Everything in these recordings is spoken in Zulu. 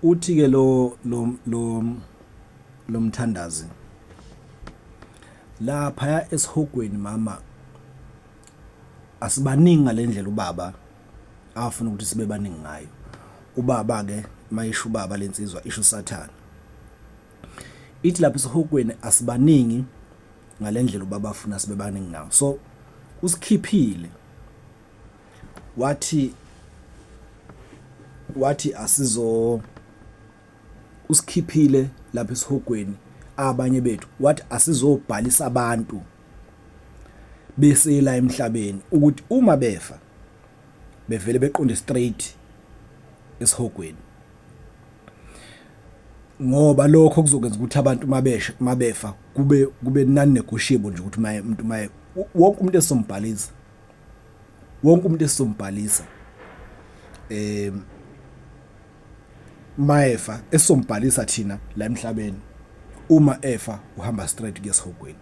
Uthi-ke lo mthandazi laphaya esihogweni, mama, asibaningi ngalendlela ubaba afuna ukuthi sibe baningi ngayo. Ubaba-ke mayisho ubaba lensizwa isho uSathane. Ithi lapha esihogweni asibaningi ngalendlela ubaba afuna sibe baningi ngayo. So usikhiphile, wathi asizo, usikhiphile lapha esihogweni abanye bethu, wathi asizobhalisa abantu besela emhlabeni ukuthi uma befa bevele beqonde straight esihogweni, ngoba lokho kuzokwenza ukuthi abantu mabeshe mabefa kube non negotiable nje ukuthi maye umuntu maye wonke umuntu esizombhalisa, wonke umuntu esizombhalisa mayefa esizombhalisa thina la emhlabeni, uma efa uhamba straight kuya esihogweni.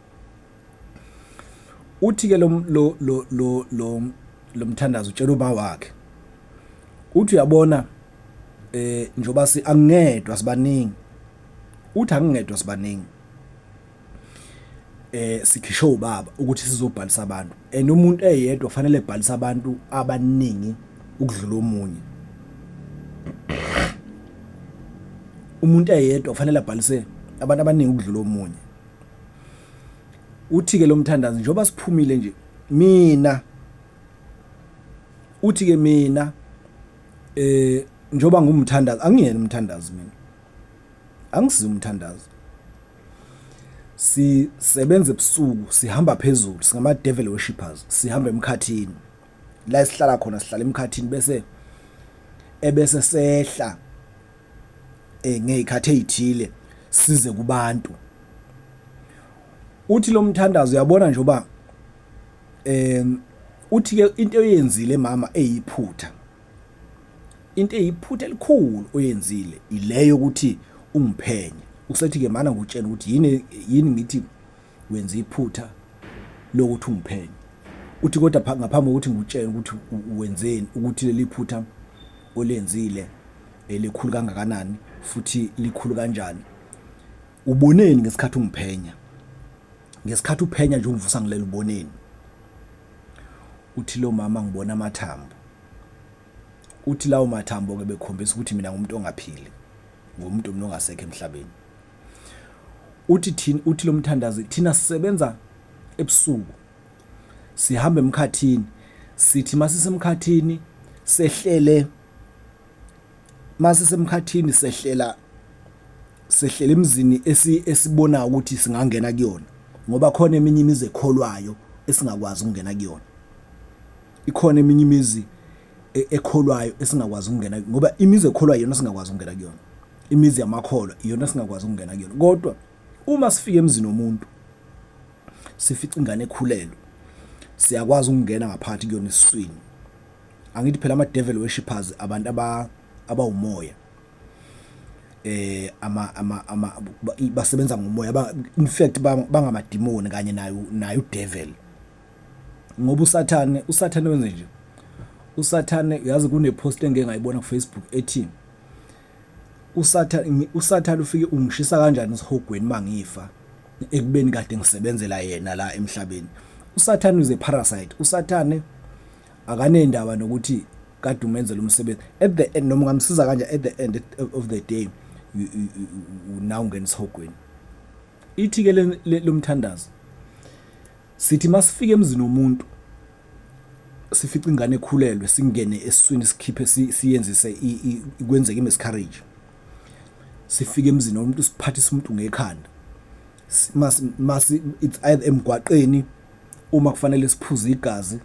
Uthi ke lo mthandazo utshela uma wakhe, uthi uyabona njoba si angingedwa sibaningi, uthi angingedwa sibaningi, sikhishwe ubaba ukuthi sizobhalisa abantu, and umuntu eyedwa kufanele ebhalise abantu abaningi ukudlula omunye. Umuntu eyedwa kufanele abhalise abantu abaningi ukudlula omunye. Uthi ke lo mthandazo njengoba siphumile nje mina, uthi ke mina njengoba ngumthandazo, angiyena umthandazo mina, angisizi umthandazo, sisebenza ebusuku, sihamba phezulu, singama devil worshippers, sihamba emkhathini la esihlala khona, sihlala emkhathini bese ebese sehla ngezikhathi ezithile size kubantu. Uthi lo mthandazo uyabona njengoba uthi ke into oyenzile mama eyiphutha, into eyiphutha elikhulu oyenzile ileyo ukuthi ungiphenye. Usethi ke mana ngutshela ukuthi yini yini ngithi wenza iphutha lokuthi ungiphenye. Uthi kodwa ngaphambi kokuthi ngikutshele ukuthi wenzeni, ukuthi leli phutha olenzile elikhulu kangakanani futhi likhulu kanjani, uboneni ngesikhathi ungiphenya, ngesikhathi uphenya nje ungivusa ngilele, uboneni? Uthi lo mama, ngibona amathambo. Uthi lawo mathambo ke bekhombisa ukuthi mina ngumuntu ongaphili, ngumuntu mina ongasekho emhlabeni. Uthi thina, uthi lo mthandazi, thina sisebenza ebusuku, sihamba emkhathini, sithi masisemkhathini sehlele, masisemkhathini sehlela, sehlela emzini esibona ukuthi singangena kuyona, ngoba khona eminye imizi ekholwayo esingakwazi ukungena kuyona. Ikhona eminye imizi ekholwayo esingakwazi ukungena, ngoba imizi ekholwayo iyona singakwazi ukungena kuyona, imizi yamakholwa iyona singakwazi ukungena kuyona. Kodwa uma sifika emzini womuntu sifica ingane ekhulelwe, siyakwazi ukungena ngaphakathi kuyona esiswini. Angithi phela ama devil worshippers abantu abawumoya, ama ama ama basebenza ngomoya, in fact bangamadimoni kanye nayo udevil, ngoba uSathane wenze nje. USathane, uyazi kune post engeke ngayibona ku Facebook ethi uSathane ufike ungishisa kanjani esihogweni mangifa ekubeni kade ngisebenzela yena la emhlabeni. USathane is a parasite. USathane akanendaba nokuthi kade umenzela umsebenzi. At the end, noma ungamsiza kanje, at the end of the day now ungena esihogweni. Ithi ke lo mthandazo, sithi masifike emzini womuntu sifica ingane ekhulelwe, singene esiswini, sikhiphe, siyenzise kwenzeke i-miscarriage. Sifike emzini womuntu siphathise umuntu ngekhanda, masi it's either emgwaqeni uma kufanele siphuze igazi,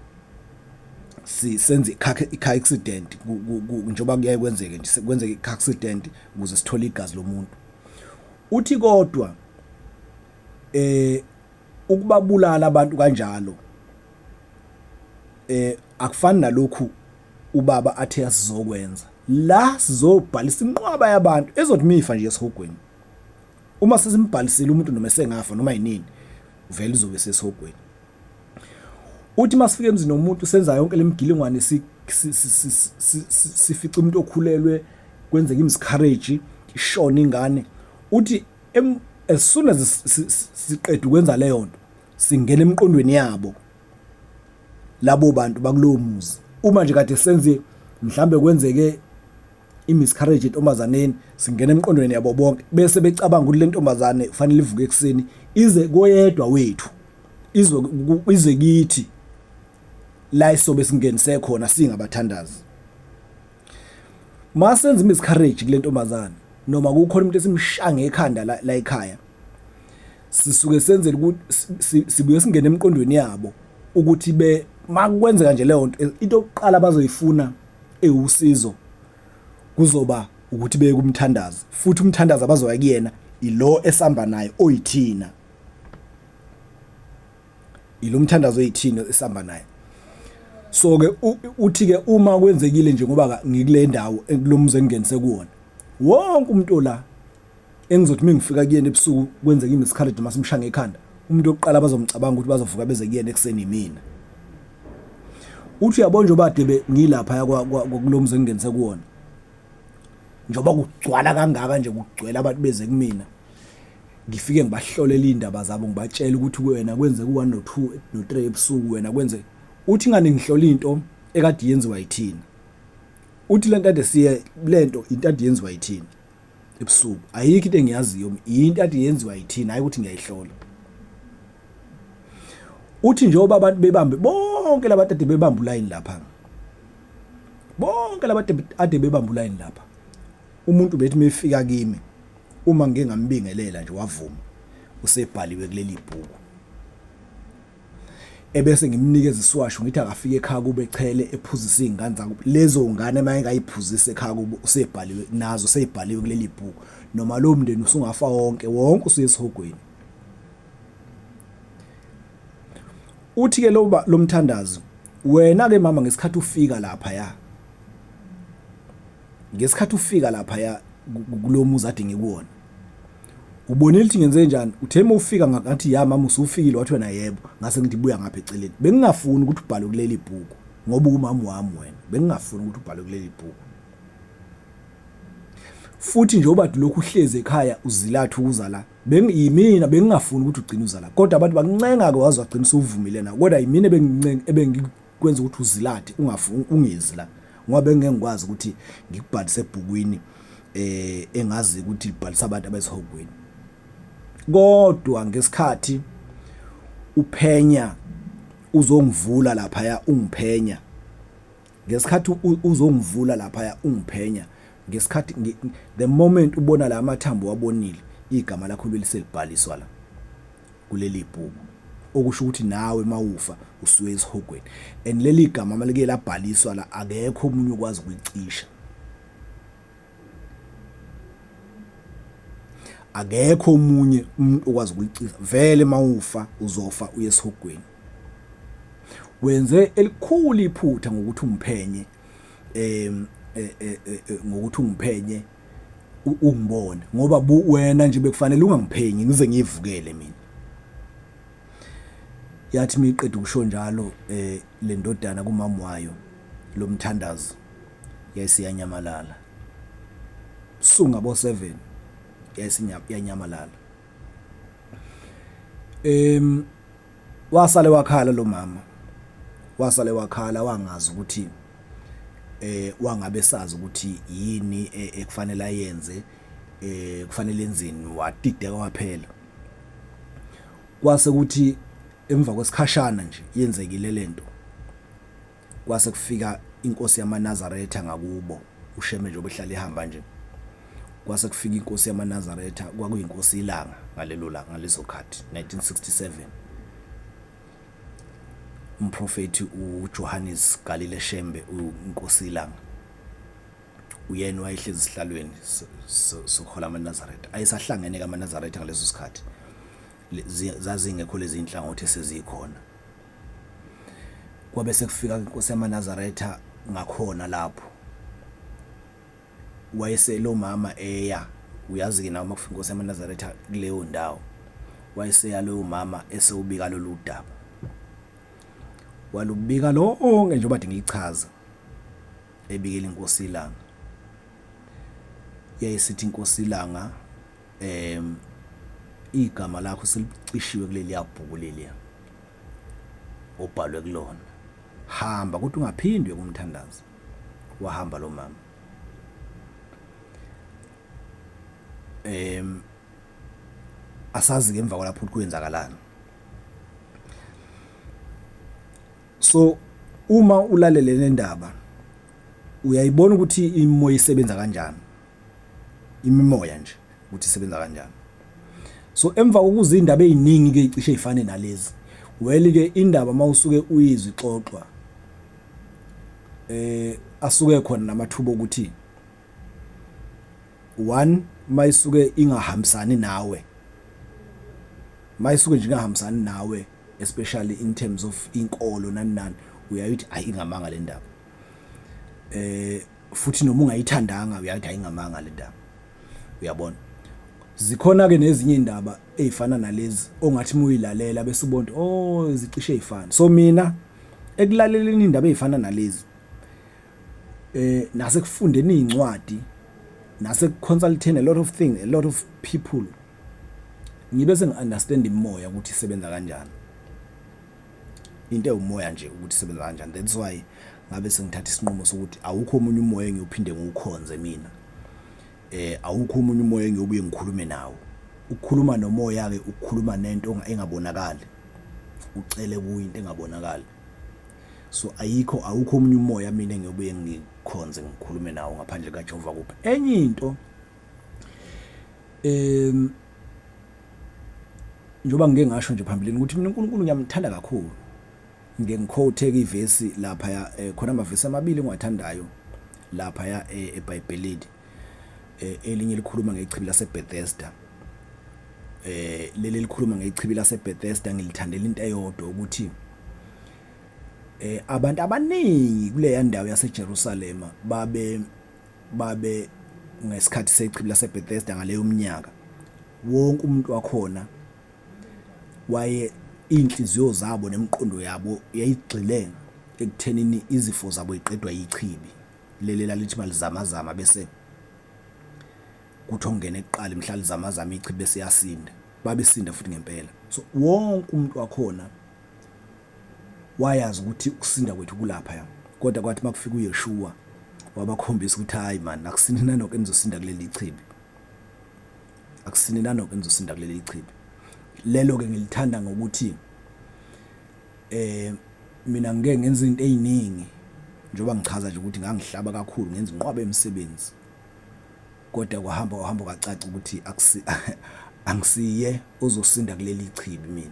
senze i-car accident, njengoba kuyaye kwenzeke nje, kwenzeke i-car accident ukuze sithole igazi lomuntu. Uthi kodwa ukubabulala abantu kanjalo akufani nalokhu ubaba athe asizokwenza la, sizobhalisa inqwaba yabantu ezothi mifa nje esihogweni. Uma sesimbhalisile umuntu, noma esengafa noma yinini, vele uzobe sesihogweni. Uthi masifika emzini womuntu senza yonke lemigilingwane, sifica umuntu okhulelwe, kwenzeke imiscarriage, ishone ingane. Uthi as soon as siqeda ukwenza leyo nto, singena emqondweni yabo labo bantu bakulowo muzi. Uma nje kade senze mhlambe kwenzeke i-miscarriage entombazaneni, singena emqondweni yabo bonke bese becabanga ukuthi le ntombazane kufanele ivuke ekuseni ize koyedwa wethu, izwe ize kithi la isobe singenise khona singabathandazi. Masenza i-miscarriage kule ntombazane noma kukhona umuntu esimshaya ngekhanda la la ekhaya, sisuke senzela ukuthi sibuye singene emqondweni yabo ukuthi be makwenzeka nje leyo nto, into yokuqala abazoyifuna ewusizo kuzoba ukuthi beye kumthandazi, futhi umthandazi abazoya kuyena ilo esamba naye oyithina, ilo mthandazo oyithina esamba naye. So ke uthi ke uma kwenzekile nje, ngoba ngikule ndawo kulomuzi engingenise kuwona, wonke umuntu la engizothi mengifika kuyena ebusuku kwenzeka imiscarriage masimshaya ngekhanda, umuntu oqala abazomcabanga ukuthi bazovuka beze kuyena ekuseni mina. Uthi uyabona njengoba kade ngilapha kulo muzi engingenise kuwona, njengoba kugcwala kangaka nje, kugcwele abantu beze kumina, ngifike ngibahlolela iy'ndaba zabo, ngibatshela ukuthi wena kwenzeka u-1 no-2 no-3 ebusuku, wena kwenze. Uthi ingane ngihlola into ekade yenziwa yithina. Uthi lento ade siye lento into ade yenziwa yithina ebusuku, ayikho into engiyaziyo, into ade yenziwa yithina, hayi ukuthi ngiyayihlola. Uthi njengoba abantu bebambe bonke labantu ade bebamba ulayini lapha, bonke labantu ade bebamba ulayini lapha, umuntu bethi mefika kimi uma ngike ngambingelela nje wavuma, usebhaliwe kuleli bhuku, ebese ngimnikeza isiwasho ngithi akafike ekhaya kube echele ephuzisa izingane zakubo, lezo ngane uma engayiphuzisa ekhaya kubo usebhaliwe nazo, seyibhaliwe kuleli bhuku. Noma lowo mndeni usungafa wonke wonke, usuye esihogweni. Uthi ke lo lomthandazo, wena ke mama, ngesikhathi ufika lapha ya ngesikhathi ufika lapha ya kulomuzi ade ngikuwona, ubonile ukuthi ngenze njani. Uthe uma ufika ngathi, ya mama, usufikile? Wathi wena, yebo. Ngase ngithi, buya ngapha eceleni. Bengingafuni ukuthi ubhalwe kuleli bhuku ngoba umama wami wena, bengingafuni ukuthi ubhalwe kuleli bhuku. Futhi njengoba lokhu uhlezi ekhaya uzilatha ukuza la, bengiyimina bengingafuni ukuthi ugcine uza la, kodwa abantu bakuncenga ke waze wagcina usuvumile na. Kodwa yimina ebengincenga ebengikwenza ukuthi uzilathe, ungafuni ungezi la, ngoba bengeke ngikwazi ukuthi ngikubhalise ebhukwini engazi ukuthi libhalisa abantu abesihogweni. Kodwa ngesikhathi uphenya uzongivula lapha, ungiphenya ngesikhathi uzongivula lapha, ungiphenya ngesikhathi, the moment ubona la amathambo wabonile, igama lakho liselibhaliswa la kuleli bhuku, okusho ukuthi nawe mawufa usuye esihogweni. And leli gama malike labhaliswa la, akekho omunye okwazi ukulicisha, akekho omunye umuntu okwazi ukulicisha. Vele mawufa uzofa uye esihogweni. Wenze elikhulu iphutha ngokuthi ungiphenye, ngokuthi ungiphenye ungibone, ngoba wena nje bekufanele ungangiphenyi ngize ngiyivukele mina. Yathi miqeda ukusho njalo le ndodana kumama wayo, lo mthandazo, yayisiyanyamalala sungabo 7, yayisiyanyamalala. Wasale wakhala lo mama, wasale wakhala, wangazi ukuthi wangabe sazi ukuthi yini ekufanele ayenze, kufanele enzeni, wadideka waphela. Kwase kuthi emva kwesikhashana nje yenzekile lento, kwase kufika inkosi yamaNazaretha ngakubo uShembe njengoba ehlala ehamba nje. Kwase kufika inkosi yamaNazaretha, kwakuyinkosi iLanga ngalelo langa, ngaleso khathi 1967, umprofethi uJohannes Galile Shembe, inkosi iLanga, uyena wayehlezi esihlalweni sokuhola amaNazaretha. Ayesahlangene ke amaNazaretha ngaleso sikhathi, zazingekho lezi inhlangothi esezikhona. Kwabe sekufika inkosi yamaNazaretha ngakhona lapho, wayese lo mama eya, uyazi ke nawe uma kufika inkosi yamaNazaretha kuleyo ndawo, wayeseya loyo mama esewubika lolu daba, walubika lonke njengoba ngichaza, ebikela inkosi iLanga. Yayisithi inkosi ilanga igama lakho selicishiwe kuleliya bhuku leliya obhalwe kulona, hamba kodwa ungaphindi uye kumthandazo. Wahamba lo mama. Asazi ke emva kwalapho ukuthi kwenzakalani. So uma ulalele le ndaba uyayibona ukuthi imimoya isebenza kanjani, imimoya nje ukuthi isebenza kanjani. So emva kokuza indaba eziningi ke icishe ifane nalezi, well ke indaba mawusuke uyizwa ixoxwa asuke khona namathuba ukuthi one mayisuke ingahambisani nawe, mayisuke nje ingahambisani nawe especially in terms of inkolo nani nani, uyayithi ayi ingamanga le ndaba. Futhi noma ungayithandanga uyayithi ayingamanga le ndaba, uyabona. Zikhona ke nezinye indaba ezifana nalezi ongathi muyilalela bese ubona oh zicishe ezifana. So mina ekulaleleni indaba ezifana nalezi nasekufundeni incwadi nase-consulting a lot of things, a lot of people, ngibe sengi-understand imimoya ukuthi isebenza kanjani, into ewumoya nje ukuthi isebenza kanjani. That's why ngabe sengithatha isinqumo sokuthi awukho omunye umoya engiyophinde ngiwukhonze mina, awukho omunye umoya engiyobuye ngikhulume nawo. Ukukhuluma nomoya ke ukukhuluma nento engabonakali, ucele kuyo into engabonakali. So ayikho, awukho omunye umoya mina engiyobuye ngikhonze ngikhulume nawo ngaphandle kaJehova kuphi. Enye into njengoba ngike ngasho nje phambilini ukuthi mina uNkulunkulu ngiyamthanda kakhulu, ngike ngiquote ke ivesi lapha, khona amavesi amabili engiwathandayo lapha eBhayibhelini. Elinye likhuluma ngechibi laseBethesda, leli likhuluma ngechibi laseBethesda ngilithandela into eyodwa ukuthi abantu abaningi kuleya ndawo yaseJerusalema babe ngesikhathi sechibi laseBethesda ngaleyo minyaka, wonke umuntu wakhona waye inhliziyo zabo nemiqondo yabo yayigxile ekuthenini izifo zabo iqedwa yichibi leli lalithi malizamazama bese kuthi ongena ekuqala mhla lizamazama ichibi bese yasinda, babesinda futhi ngempela. So wonke umuntu wakhona wayazi ukuthi ukusinda kwethu kulapha, kodwa kwathi makufika uYeshua wabakhombisa ukuthi hayi man, akusini nanokho enizosinda kuleli chibi, akusini nanokho enizosinda kuleli chibi. Lelo ke ngilithanda ngokuthi mina ngike ngenza izinto eziningi, njengoba ngichaza nje ukuthi ngangihlaba kakhulu ngenza inqwaba yemisebenzi, kodwa kwahamba kwahamba kwacaca ukuthi angisiye ozosinda kuleli chibi mina,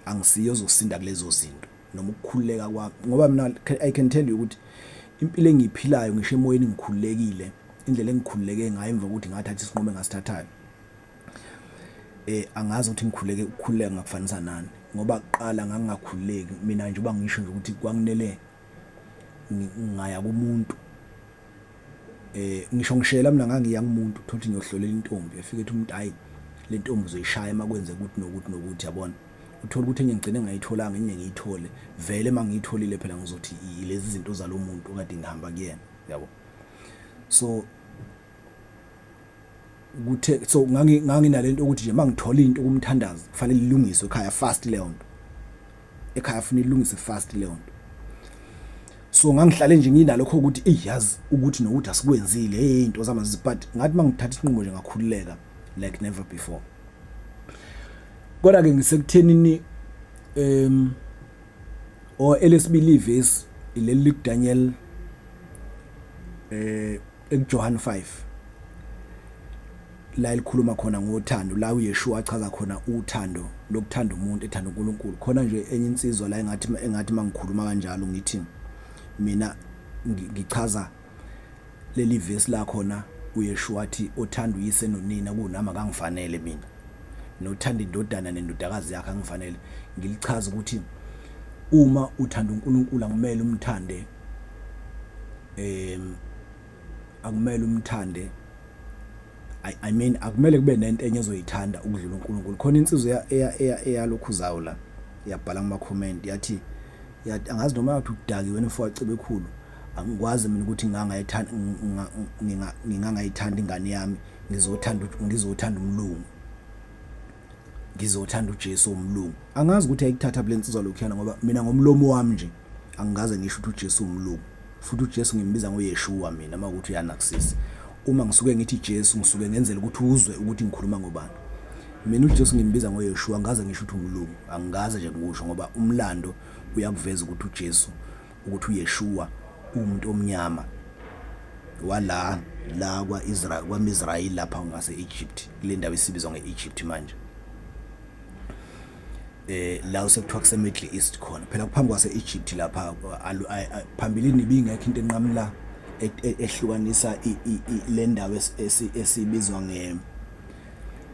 angisiye ozosinda kulezo zinto noma ukukhululeka kwami. Ngoba mina I can tell you ukuthi impilo engiyiphilayo ngisho emoyeni ngikhululekile, indlela engikhululeke ngayo emva kokuthi ngathatha isinqumo engasithathayo, angazi ukuthi ngikhululeke ukukhululeka ngakufanisa nani, ngoba kuqala ngangingakhululeki mina. Njengoba ngisho nje ukuthi kwakunele ngaya kumuntu, ngisho ngishela mina ngangiya kumuntu, uthola ukuthi ngiyohlolela intombi, efike ethi umuntu hayi le ntombi uzoyishaya makwenzeka ukuthi nokuthi nokuthi, yabona. Uthola ukuthi enye ngigcine ngayitholanga, enye ngiyithole vele. Mangiyitholile phela ngizothi lezi zinto zalo muntu okade ngihamba kuyena, yabo. So kuthe so nganginalento ukuthi nje mangithola into kumthandazo kufanele ilungiswe ekhaya fast leyo nto, ekhaya funa ilungiswe fast leyo nto. So ngangihlale nje nginalokho ukuthi ey yazi ukuthi nokuthi asikwenzile, hey into zami, but ngathi mangithatha isinqumo nje ngakhululeka like never before. Kodwa ke ngisekuthenini o elesibili ivesi ileli likuDaniel ekuJohn 5 la elikhuluma khona ngothando, la uYeshua achaza khona uthando lokuthanda umuntu ethanda uNkulunkulu. Khona nje enye insizwa la engathi mangikhuluma kanjalo ngithi mina ngichaza leli vesi la khona uYeshua athi othanda uyise nonina kunami akangifanele mina, nothanda indodana nendodakazi yakhe angifanele. Ngilichaza ukuthi uma uthanda uNkulunkulu akumele umthande akumele umthande, I mean akumele kube nento enye ezoyithanda ukudlula uNkulunkulu. Khona insizwa eyalokhuzayo la yabhala kuma comment yathi, angazi noma yathi udakiwe wena mfowethu Cebekhulu, Angikwazi mina ukuthi ngingangayithanda ngingangayithanda ingane yami ngizothanda ngizothanda umlungu. Ngizothanda uJesu umlungu. Angazi ukuthi ayikuthatha kule nsizwa lokhuyana ngoba mina ngomlomo wami nje angikaze ngisho ukuthi uJesu umlungu. Futhi uJesu ngimbiza ngoYeshua mina uma ukuthi uyanakisisa. Uma ngisuke ngithi Jesu ngisuke ngenzela ukuthi uzwe ukuthi ngikhuluma ngobani. Mina uJesu ngimbiza ngoYeshua angikaze ngisho ukuthi umlungu. Angikaze nje ngikusho ngoba umlando uyakuveza ukuthi uJesu ukuthi uYeshua uwumuntu omnyama wala la kwa-Israel kwaMisrayeli lapha ngase-Egypt kule ndawo esibizwa nge-Egypt manje eh la usekuthiwa kuse Middle East khona phela kuphambi kwase Egypt lapha phambilini ibingekho into enqamula e, e, ehlukanisa le ndawo esibizwa nge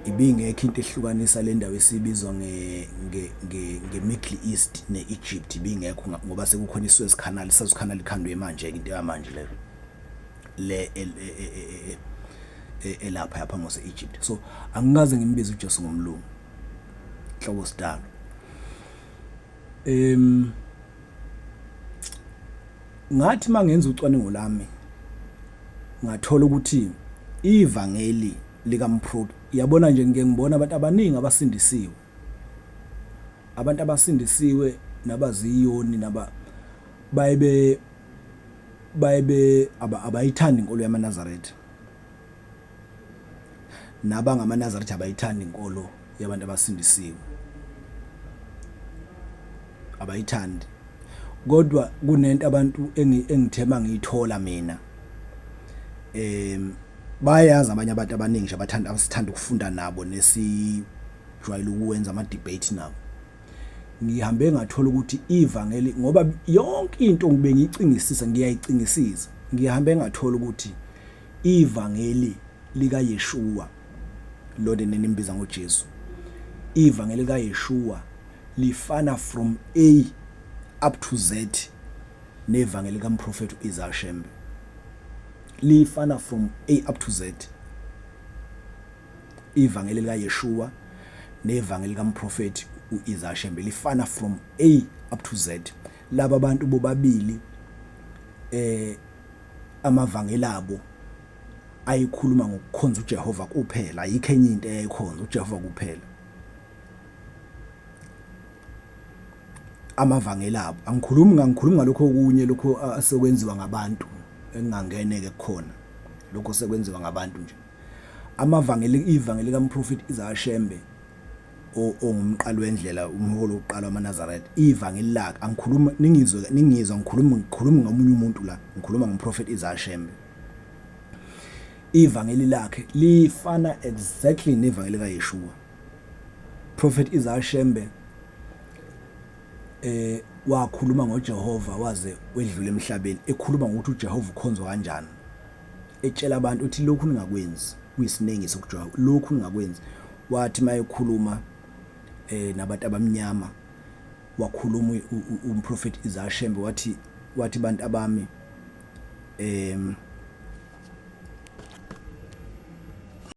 Ibingekho into ehlukanisa le ndawo esibizwa nge-Middle East ne-Egypt ibingekho ngoba sekukhona i-Suez Canal, i-Suez Canal ikhandwe manje-ke into yamanje leyo le elapha yapha ngose-Egypt. So angikaze ngimbize uJesu ngomlungu nhlobo sidalo. Ngathi mangenza ucwaningo lami ngathola ukuthi ivangeli likaMproli yabona nje ngike ngibona abantu abaningi abasindisiwe abantu abasindisiwe nabaziyoni naba baye be baye be abayithandi inkolo yamaNazaretha nabangamaNazaretha abayithandi inkolo yabantu abasindisiwe abayithandi kodwa kunento abantu engithema ngiyithola mina bayazi abanye abantu abaningi nje abathanda abasithanda ukufunda nabo nesijwayele ukwenza ama debate nabo ngihambe ngathola ukuthi ivangeli ngoba yonke into ngibe ngiyicingisisa ngiyayicingisisa ngihambe ngathola ukuthi ivangeli likaYeshua lona nenimbiza ngoJesu ivangeli likaYeshua lifana from A up to Z nevangeli likaMprofethi uIsaiah Shembe lifana from A up to Z ivangeli likaYeshua nevangeli likaMprofethi uIsaiah Shembe lifana from A up to Z laba bantu bobabili eh amavangeli abo ayikhuluma ngokukhonza uJehova kuphela ayikho enye into eyayikhonza uJehova kuphela amavangeli abo angikhulumi ngangikhulumi ngalokho okunye lokho asekwenziwa ngabantu engingangeneke kukhona lokho sekwenziwa ngabantu nje amavangeli ivangeli kaMprofeti Isaiah Shembe ongumqali wendlela umholi wokuqala wamaNazaretha ivangeli lakhe angikhulumi ningizwe ningizwa ngikhuluma ngikhuluma ngomunye umuntu la ngikhuluma ngomprofeti Isaiah Shembe ivangeli lakhe lifana exactly nevangeli kaYeshua Prophet Isaiah Shembe eh wakhuluma ngoJehova waze wedlula emhlabeni ekhuluma ngokuthi uJehova ukhonzwa kanjani etshela abantu uthi lokhu ningakwenzi kuyisinengiso kuJehova lokhu ningakwenzi wathi mayekhuluma eh nabantu abamnyama wakhuluma umprofeti Isaiah Shembe wathi wathi bantu abami em